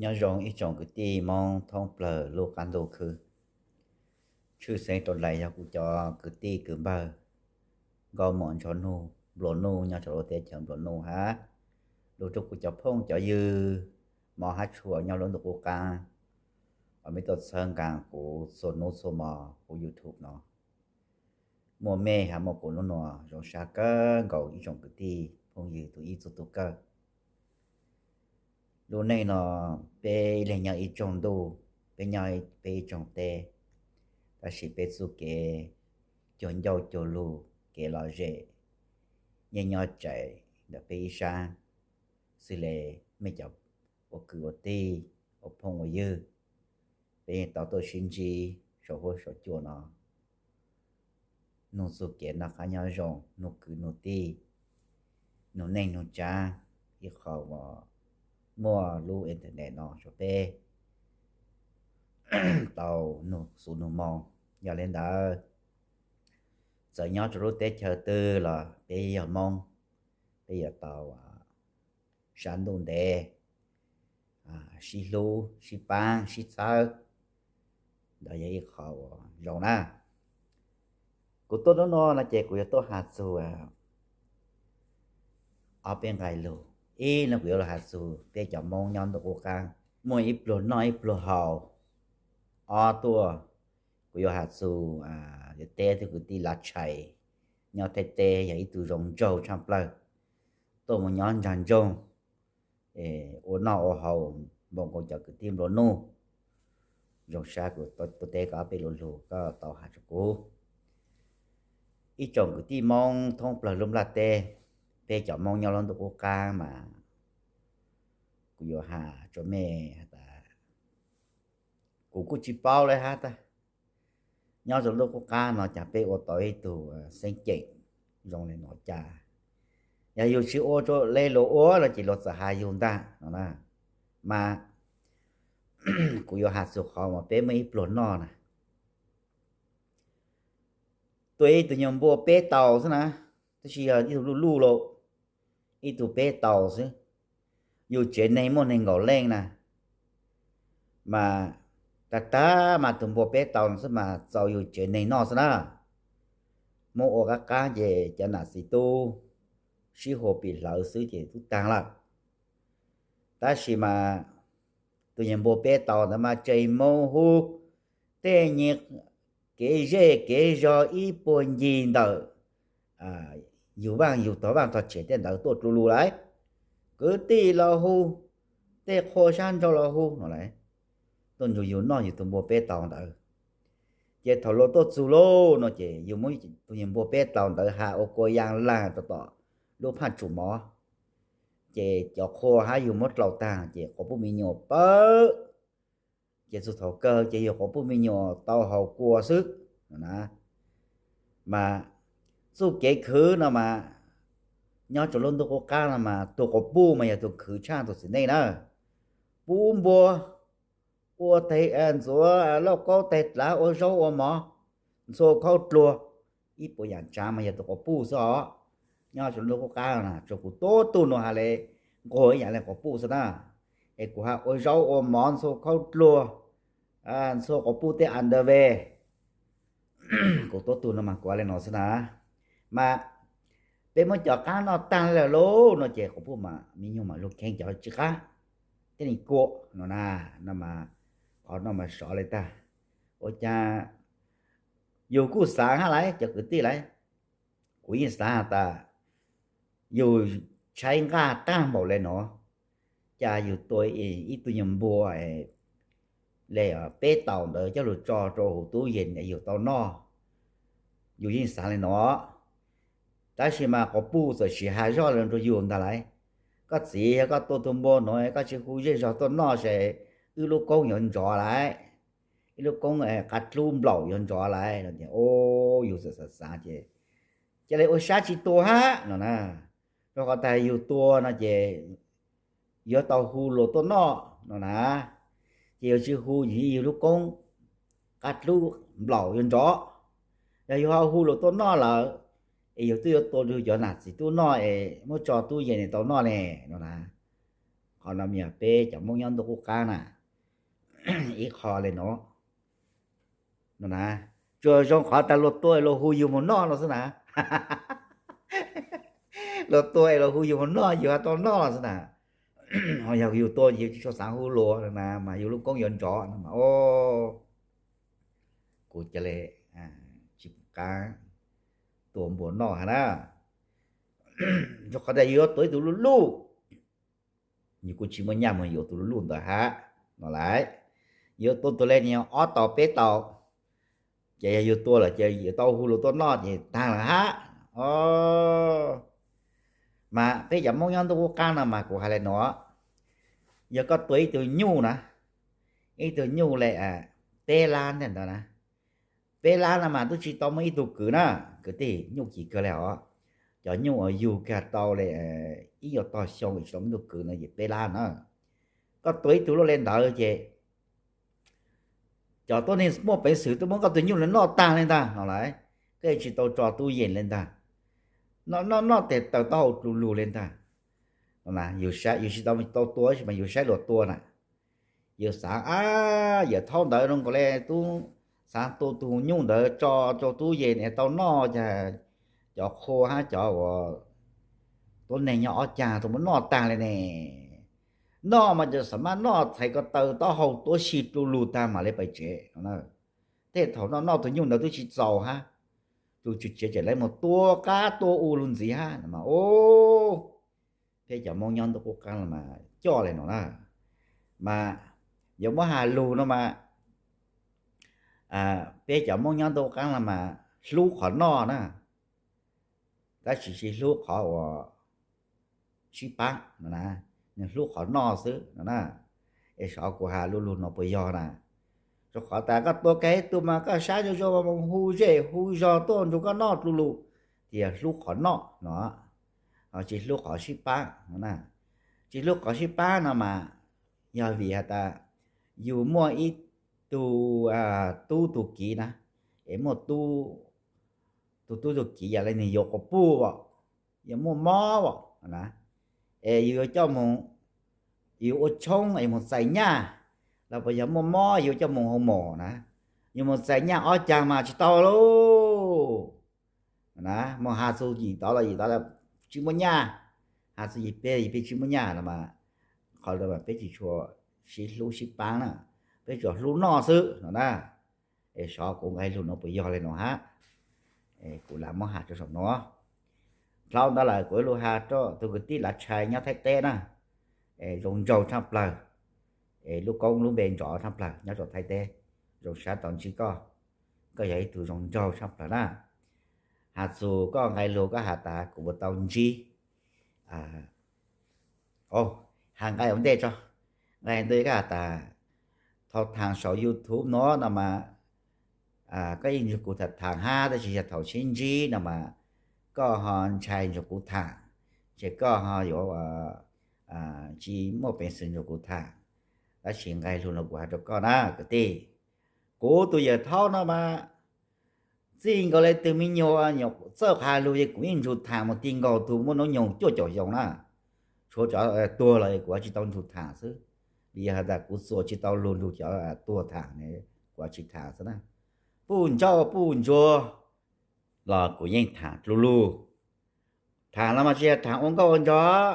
Nyob zoo ib tsoom kwv tij Hmoob thoob plaws lub qab ntuj khwb. Tshwj xeeb rau nraim yog kuv cov kwv tij kwv npawg nkauj muam ntxhais nus nplua nuj nyob rau lub teb chaws nplua nuj hab lug rau kuv cov phooj cov ywg mos hab tshua nyob lub ntuj qub qab uas mej tuaj txhawb nqa kuv txhua nub txhua hmo huv YouTube no. Muaj mej hab muaj kuv nub nua zoo sab kawg nkaus ib tsoom kwv tij phooj ywg tug ib txug tug kawg. Lub neej no peb ib leeg nyob ib tsoom ntuj, peb nyob peb ib tsoom teb, tab sis peb txuj kev cuag ncauj cuag lug kev lom zem yeej nyob tseem ntawm peb ib sab xwb le mej cov ua kwv ua tij, ua phooj ua ywg. Peb yeej tau tuaj sib ntsib saum huab saum cua no, nug txuj kev noj qab nyob zoo, nug kwv nug tij, nug neej nug tsav, ib qho uas muaj lub internet no rau peb tau nug xuv nug moo. Yog le ntawd, txawm nyob rau lub teb chaws twg los peb yog Hmoob, peb yuav tau sab ntuj ntev, sib hlub sib paab sib txhawb, ntawd yog ib qho uas zoo na. Kuv tuaj nub nua no ces kuv yuav tuaj has txug ob peb nqai lug. Ib no kuv yuav lug has txug peb cov Hmoob nyob ntuj qub qab muaj ib pluag noj ib pluag haus. Ob tuaj kuv yuav has txug teb tug kwv tij Lav Tshais nyob Thaib teb, yog ib tug zoo nraug tshaj plawg, tuaj mus nyob ntsag ntsoog, ua noj ua haus npaum nkaus cov kwv tij nplua nuj. Zoo sab kuv tuaj teb koj ob peb lu lug koj tau has rau kuv. Ib tsoom kwv tij Hmoob thoob plawg lub nplaj teb, peb cov Hmoob nyob lub ntuj qub qab mas kuv yuav has rau mej has tas, kuv kuj tsis paub le hab tas, nyob rau ntuj qub qab no cas peb ua tau ib tug xeeb ceem zoo le no cas. Yog yug tsis ua le luag ua no ces luag txawm has yug ntag no na. Mas kuv yuav has txug qhov uas peb muaj ib pluag noj na. Tuaj ib tug nyuag npua peb taus xwb na, tab sis yog ib tug luj luj lauj, ib tug peb taus xwb. Yug tsev neeg muaj neeg nkaum leej na, mas tag tag mas tug npua peb taus no xwb mas txaus yug tsev neeg noj xwb na. Muab ua qab qab ces cov nam txiv tub sib hua pim hlawv xwb ces tub taag lawm. Tab sis mas tus nyuag npua peb taus ntawd mas tseem mus hu tej nyuag kev zej kev zog ib puag ncig ntawm yug vaaj yug tog vaaj tog tsev tej ntawd tuaj dlu lug lawm. Kwv tij los hu, tej qhua sab nraug los hu no lawm, tuaj nrug yug noj yug tus npua peb taus ntawd. Ces thaum luag tuaj txug lauj no ces yug muab tus nyuag npua peb taus ntawd has ua kua yaa laag rau tom lub phaaj tsum mov. Ces cov qhua hab yug muab dlaus taag ces quas puj me nyuam pawg. Ces txug thaum kawg ces yug quas puj me nyuam tau haus kua xwb no na. Mas txuj kev khwv no mas nyob rau lub ntuj qub qab no mas tus quas puj mas yog tus khwv tshaaj tus txiv neej na. Pub npua, ua teg ntxuav lauj kaub teg dlav, ua zaub ua mov, ntxhua khaub dluag, ib puas yaam tsaav mas yog tus quas puj xwb os. Nyob rau lub ntuj qub qab no, rau kuv tuab tug nuav has le nquag ib yaam le quas puj xwb na. Es kuv has ua zaub ua mov, ntxhua khaub dluag, ntxhua quas puj tej underwear, kuv tuab tug no mas kuv has le no xwb na. Mas peb muab cov qaab noj taag lawm lauj no ces quas puj mas me nyuam mas lug kheev cov tsw qab, tej li kua no na. No mas qhov no mas sov le taag. Ua caag yug kuj xaav hab lauj cov kwv tij lauj, kuv yeej xaav has tas yug tshaib nqaj taag npaum le no, cas yug tua ib tug nyuag npua le peb taus ntawd coj lug tso rau huv tub yees yug tau noj. Yug yeej xaav le no. Tab sis mas quas puj txawm sim has zoj le rau yug ntag lauj. Koj txiv, yog koj tua tug npua no koj tsis hu zej zog tuaj noj ces wb lub koob yuav nrov lauj, wb lub koob qab dlub nplaum yuav nrov lauj no. Yug txawm xav xav ces cia le ua sab tsis tua hab no na. Rau qhov tas yug tua no ces yuav tau hu luag tuaj noj no na. Ces yug tsis hu ces yug lub koob qab dlub nplaum yuav nrov. Yog yug ho hu luag tuaj noj lawm es yug twb yuav tua rau cov nam txiv tub noj es muab tso tub yees tau noj ne no na. Qhov no mas yog peb cov Hmoob nyob ntuj qub qab na, ib qho li no no na. Tsuas zoo qhov tas luag tua luag hu yus mus noj no xwb na. Luag tua es luag hu yus mus noj yus ho tau noj no xwb na. Ho yog yus tua yus tsis tshua xav hu luag no na mas yus lub koob yuav nrov no mas o, kuv cia li tsis pom qab tua npua noj hab na. Rau qhov tias yus yuav tua ib tug luj luj, yus kuj tsis muaj nyaj mus yuav tus luj luj ntawd hab no lauj. Yuav tua tus li ni ob tau peb tau, ces yog yus tua lawm ces yuav tau hu luag tuaj noj ces tag lawm hab. Mas peb cov Hmoob nyob ntuj qub qab no mas kuv hais li no, yog koj tua ib tug nyuj na, ib tug nyuj li peb lab ntawd na, peb lab no mas twb tsis tau muaj ib tug kwv na. Kwv tij, nyuj kim kawg li os. Cov nyuj uas yug kiag tau li ib nyuag tog xyoo tsis tau muaj ib tug kwv no ces peb lab na. Koj tua ib tug luaj li ntawd ces cov tuab neeg muaj peev xwm tuaj muab koj tus nyuj no noj tag li ntag no lauj. Koj tsis tau tso tub yees li ntag, noj noj noj tes taw taub hau dlus lug li ntag. Yus tsis tau tau tua tab sis mas yus saib luag tua na, yus xav ab, yawm thaub ntawd zoo nkaus li tub xav tua tus nyuj ntawd tso rau tub yees es tau noj, cas cov qhua hab cov uas tuab neeg nyob ob cag tus muab noj tag li ne. Noj mas cov xam maj noj txhais ko taw taub hau tuab si dlus lug tag mam li pais tsev. Tej thaum noj noj tus nyuj ntawd twb tsis txaus hab, tus tswv tsev tseem li mus tua qab tua u lug ntxiv hab no mas o. Peb cov Hmoob nyob ntuj qub qab no mas coj li no na, mas yuav muab has lug no mas peb cov Hmoob nyob ntuj qub qab no mas hlub qhov noj na, tab sis tsis hlub qhov uas sib pab no na, nws hlub qhov noj xwb no na. Es xyov kuv has lug lug no puas yog na? Rau qhov tas koj tua kiag ib tug mas koj saib zoo zoo mus hu zej hu zog tuaj nrug koj noj dlus lug, tias hlub qhov noj no, ho tsis hlub qhov sib pab no na. Tsis hlub qhov sib pab no mas yog vim has tas yus muaj ib tug tub tug kiv na, es muaj tug tub tug kiv yam li nws yuav quas puj os, yuav muaj mob os na, es yus yuav coj mus, yus ua tshoob es mus txais nyaj, los puas yog muaj mob yus coj mus hoo mos na, yus mus txais nyaj ob cag mas tsis tau lauj na. Mus has txug yim tod los yim tod tsis muaj nyaj, has txug yim peg yim peg tsis muaj nyaj no mas, qhov ntawd mas peb tsis tshua sib hlub sib pab na, peb tsuas hlub noj xwb no na. Es xyov kuv nqe lug no puas yog li no hab, kuv lam muab has rau saum no. Dlhau ntawd lawm kuv lug has rau tus kwv tij Lav Tshais nyob Thaib teb na, es zoo nraug tshaj plawg, es lub koob lub npe nrov tshaj plawg nyob rau Thaib teb, zoo sab tau ntsib koj, koj yog ib tug zoo nraug tshaj plawg na. Has txug koj nqe lug koj has tas kuv puas tau ntsib, has nqe ua ntej tso, nqe ntej koj has tas thaum thaam saum YouTube no no mas koj yeej nrug kuv tham tham hab, tab sis yog thaum sib ntsib no mas koj ho ntshai nrug kuv tham, ces koj ho yuav tsis muaj peev xwm nrug kuv tham. Tab sis nqe lug no kuv has rau koj na kwv tij, kuv tus yawm thaub no mas txij nkaus li tug me nyuam nyuam txawj qha lug ces kuv yeej nrug tham mus ti nkaus tug muaj noob nyoog cuaj caum xyoo na. Tshuav cov tuag los kuv tsis tau nrug tham xwb, vim yog has tas kuv txuas tsis tau lug nrug cov tuag tham, kuv tsis tham xwb na. Puj ntsauj puj ntsuag los kuv yeej tham dlub lug. Tham los mas tsis yog tham ua nkauj ua nraug,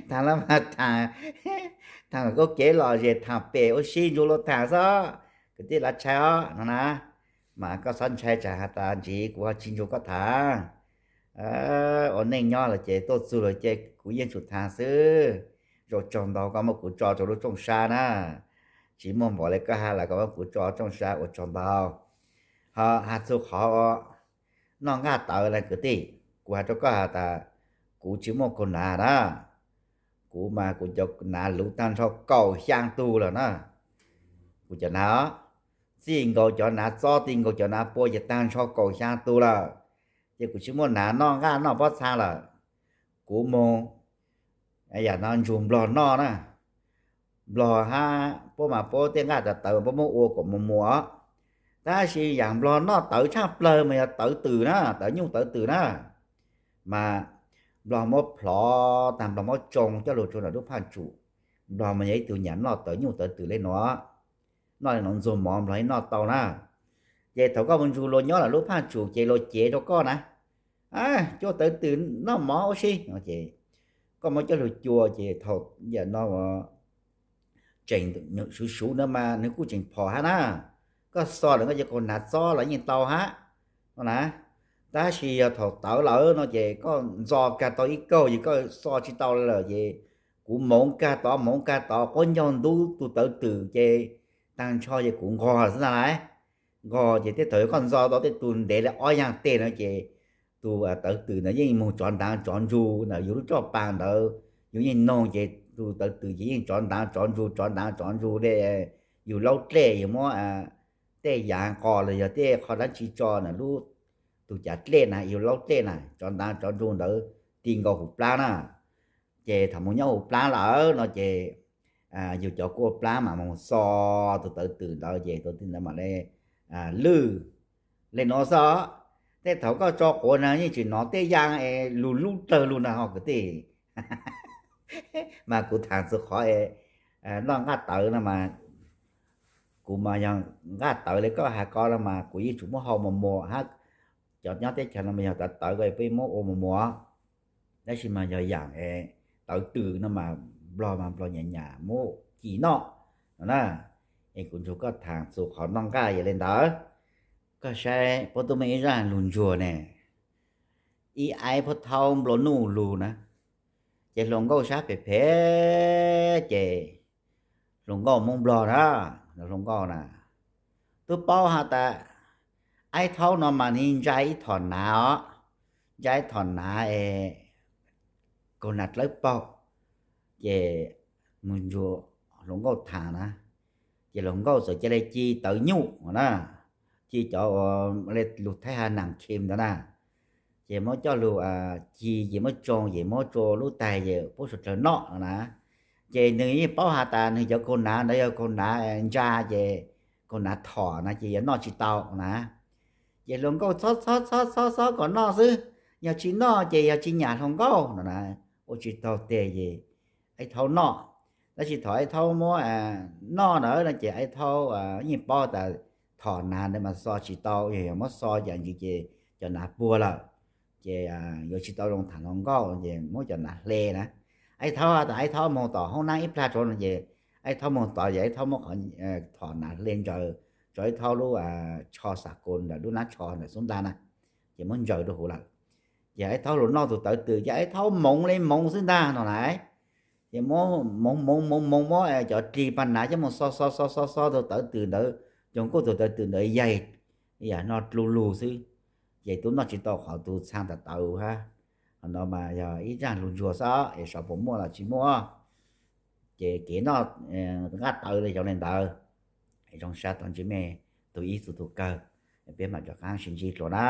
tham los mas tham, tham kaum kev los zes tham pem ua si nrug luag tham xwb, kwv tij Lav Tshais os no na. Mas koj txhob ntshai tsam has tas ntsis kuv ho tsis nrug koj tham. Ua neej nyob lawm ces tuaj txug lawm ces kuv yeej tsum tham xwb. Zoo tsaug ntau koj muab kuv tso rau lub rooj sab na, tsis muaj npaum li koj has los koj muab kuv tso rooj sab ua tsaug ntau. Ho has txug qhov noj nqaj tawv na kwv tij, kuv has rau koj has tas kuv tsis muaj kaug nav na, kuv mas kuv cov nav luv tag nrho kaum xyaa tug lawm na. Kuv cov nav, txij nkaus cov nav txob ti nkaus cov nav pua ces tag nrho kaum xyaa tug lawm, ces kuv tsis muaj nav noj nqaj noj pob txha lawm. Kuv moog yam no nrug nplog noj na, nplog hab puab mas puab tej nqaj tawv tawv puab muab ua kom mus muas, tab sis yam nplog noj tawv tshaj plawg mas yog tawv twm na, tawv nyuj tawv twm na. Mas Nplog muab plhov tag, Nplog muab tsoo coj lug rua ntawm lub phaj tsum. Nplog mas yog ib tug nyam noj tawv nyuj tawv twm le nuav, noj le nuav ntxuag mov Nplog yeej noj tau na. Ces thaum koj mus nrug luag nyob lawm lub phaj tsum ces luag cev rua koj na, cuab tawv twm noj mov ua si, ces koj muab coj lug cua ces thaum yam no tseem suv suv na mas nws kuj tseem phom hab na. Koj xo lawm koj cov kaug hnav txob los yeej tau hab no na. Tab sis yog thaum tawv lawm no ces koj ntxo kag tau ib kaug ces koj xo tsis tau lawm ces kuv moov kag tod moov kag tod quab ncaug ntub tus tawv twm ces taag nrho ces kuv nqog xwb ntag lauj. Nqog ces tej thaum koj ntxo tau tej tug ntev le ob yaag teg no ces tus tawv twm ntawd yeej moog tsov ntaav tsov ntsug ntawm yug lub roj paa ntawd, yug yeej noog ces tus tawv twm ces yeej tsov ntaav tsov ntsug tsov ntaav tsov ntsug le yug laub dlej yug muab tej yaav qos los yog tej qhov dlaab tsi tso ntawm lub tus cav dlej na, yug laub dlej na, tsov ntaav tsov ntsug ntawd ti nkaus huv plaab na. Ces thaum moog nyob huv plaab lawm no ces yug cov kuaj plaab mas moog xo tus tawv twm ntawd ces tus twv ntawd mam le lwj le nuav xwb. Tej thaum koj tso quav na yeej tsis nov tej yaav es lug lub dlawg lug na ho kwv tij. Mas kuv thaam txug qhov noj nqaj tawv no mas kuv mas yog nqaj tawv le koj has ko no mas kuv yeej tsum muab hau mas muas hab. Cov nyob teb chaws no mas yog tawv tawv ko peb muab ua mas muas, tab sis mas yog yaam tawv twm no mas nplog mas nplog nyam nyam muab ci noj no na. Es kuv nrug koj thaam txug qhov noj nqaj yog le ntawd. Koj saib puab tub mej ib zaaj lug ntsuag ne, ib aib phuab thaub nplua nuj lug na, ces hluas nkauj sab phem phem ces hluas nkauj Moob Nplog na, hluas nkauj na, tub paub has tas aib thaub no mas nws ntsa ib thom nav os, ntsa ib thom nav es kaug nav dlawb paug, ces mus nrug hluas nkauj thaam na, ces hluas nkauj txawm ca le ci tawv nyuj na, ci cov uas le lug thaib has naam khim ntawd na, ces muab coj lug ci ces muab tsoo ces muab tsua lub taig ces puab suav dlawg noj no na. Ces nws yeej paub has tas nws cov kaug nav ntawd yog kaug nav ntsa ces kaug nav thom na ces yog noj tsis tau na. Ces hluas nkauj txhob txhob txhob txhob txhob kom noj xwb, yog tsis noj ces yog tsis nyam hluas nkauj no na. Ua tsis taug teg ces aib thaub noj. Tab sis thaum aib thaub muab noj ntawd no ces aib thaub yeej paub tas thom nav ntawd mas xo tsis tau, yog muab xo yam ntsis ces cov nav puag lawm, ces yuav tsis tau zoo thaam hluas nkauj ces muab cov nav hle na. Aib thaub tas aib thaub moog tom hoob nab ib plag rau no ces aib thaub moog tod ces aib thaub muab qhov thom nav hle ntsaws, tso aib thaub lub tsho xam kaus ntawm lub nab tsho ntawm xub nta na, ces muab ntsaws rau huv lawm. Ces aib thaub lug noj tus tawv twm ces aib thaub moov le moov xwb ntag no na. Ces moov moov moov moov muab cov dlig pag nav coj mus xo xo xo xo xo tus tawv twm ntawd, coog kuj tus tawv twm ntawd yaig yam no dlu lug xwb, ces tub noj tsis tau qhov tus txhaa tawv tawv hab. Qhov no mas yog ib zaaj lug ntsuag xwb es xyov puas muaj los tsis muaj. Ces kev noj nqaj tawv le zoo le ntawd. Zoo sab tau ntsib mej tug ib txug tug kawg, peb mam rov qaab sib ntsib dlua na.